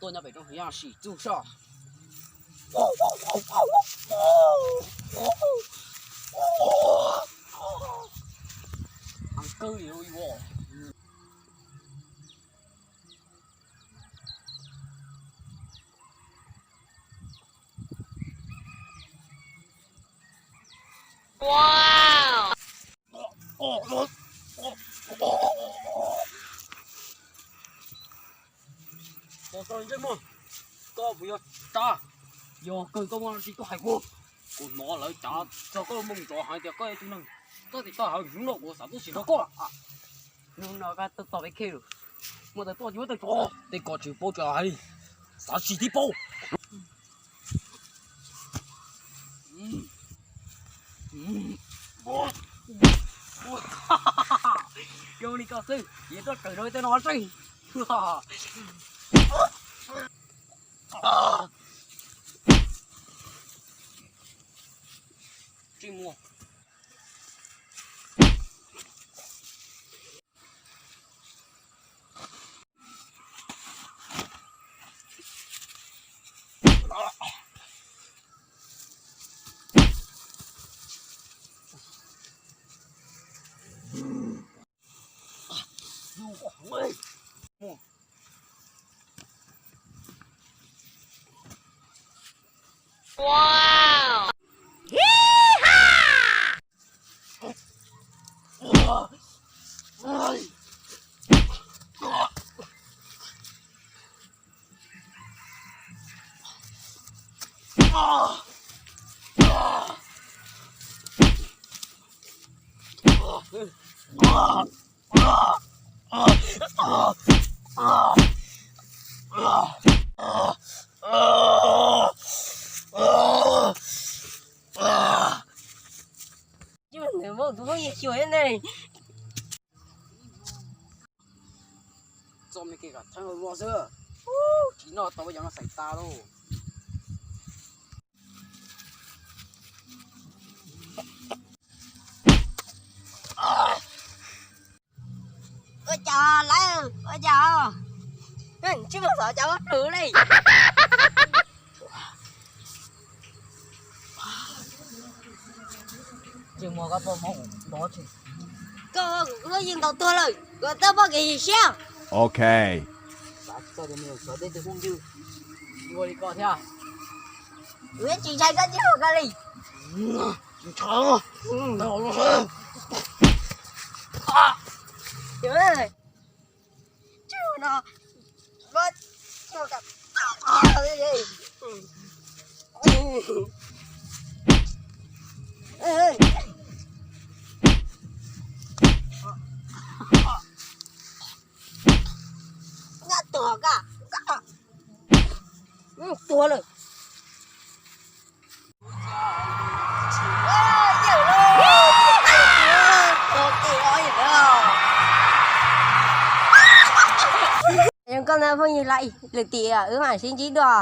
Tuaj nyob pem roob hwv yaj sim txuj soj. Heev kawg li. Koj puas yog Tsab? Yog kawg, koj muaj dab tsi tuaj hais kuv. Kuv hnov lawv cav txog koj moo nrov hais tias koj yog tus neeg txhob txwm toj hawv, hnub no kuv xav tuaj sim nrog koj. Hnub no koj tuaj txog peb khej lawm, muaj tawm tuaj yuav tawm tso. Tej ko tsis paub tso hais, xav sim tib paub. Zoo li koj xwb, yeej tuaj kawm rau tej no tseeb. Tsis muaj. Tus phooj ywg xyuas thiab ne. Txoj me kev kam theeb ua luaj xwb. Tsis noj tau peb cov no xais tas lauj. Ua cas lawm, ua cas? Tsis muaj xov cas muab plhws li. Tsis muaj koj poj mob ntov tsis. Koj kuv lub yeej ntaus tuag lawm, koj twb pom kev sim siab. Ok. Xav txog tias nws yog xyov tej tus phooj ywg ua li ko thiab. Kuv yeej tsis ntshai koj tsis ua koj li. Tsis ntshai. Nyab tuag koj, koj tuag lawm. Zoo koj ntag phooj ywg, lwm tim wb mam sib ntsib dua.